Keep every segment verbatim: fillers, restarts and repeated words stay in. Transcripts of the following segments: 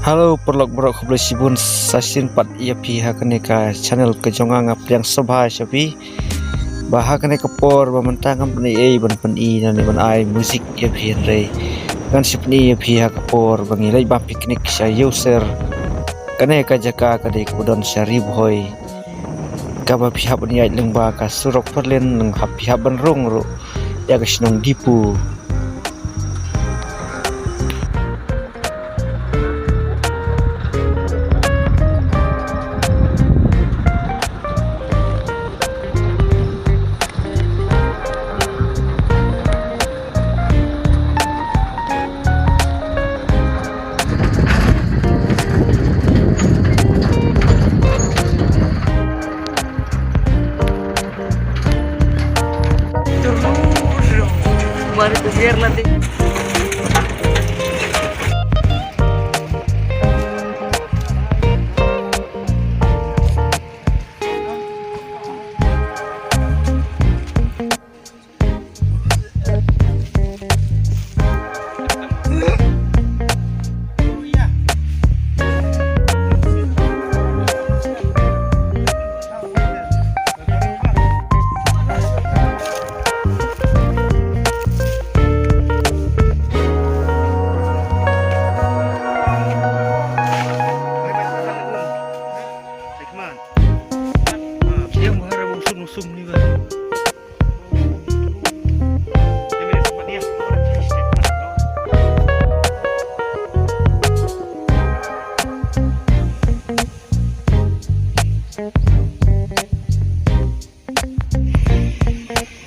Hello, paralok baroh, khublei shibun sa shisien pat ïa phi ha kane ka channel ka jong nga. Nga pdiang sngewbha sha phi ba ha kane ka por ba mynta ngam pyn-i ei ban pyn-i ne ban ai music ïa phi, hynrei ngan sa pyn-i ïa phi ha ka por ba ngi leit bam picnic sha Ïewser. Kane ka jaka ka dei kaba don sha Ri Bhoi, kaba phi hap ban ïaid lyngba ka surok four lane, lyngba phi hap ban rung ruh ïa ka shnong Dipu.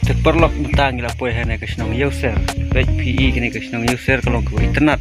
Te paralok, mynta ngi la poi ha kane ka shnong Ïewser. Peit phi, kane ka shnong Ïewser ka long kaba itynnad.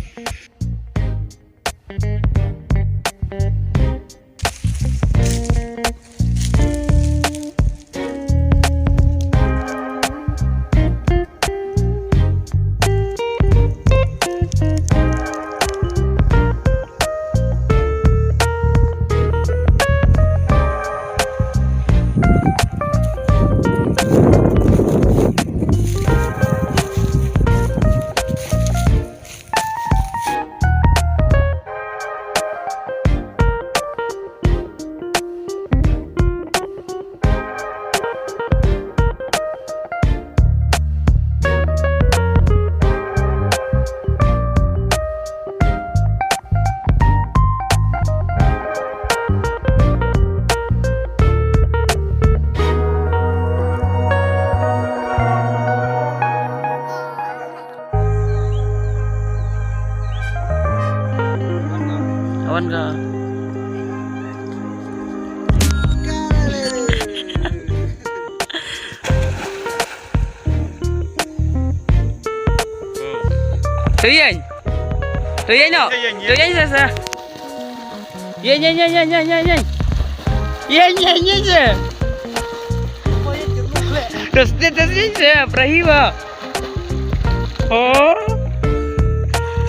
Awan ka. Tuyen. Tuyen no. Tuyen sa sa. Yen, yen, yen, yen, yen, yen, yen. Yen, yen, yen, yen. Terus dia, terus dia, berahi ba. Oh.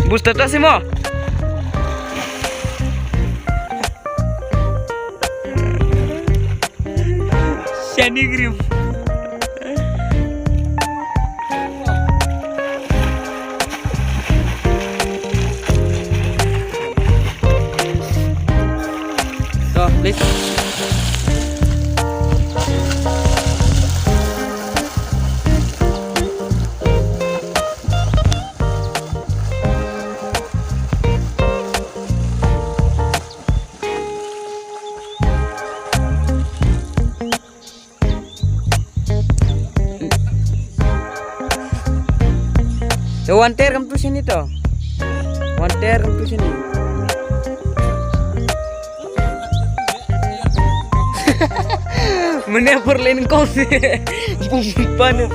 Bus tata simo. Shani Grim. To, please. To, wan ter kam tu sini to. Wan ter kam tu sini. Mene perlen kau sih. Bumpanu.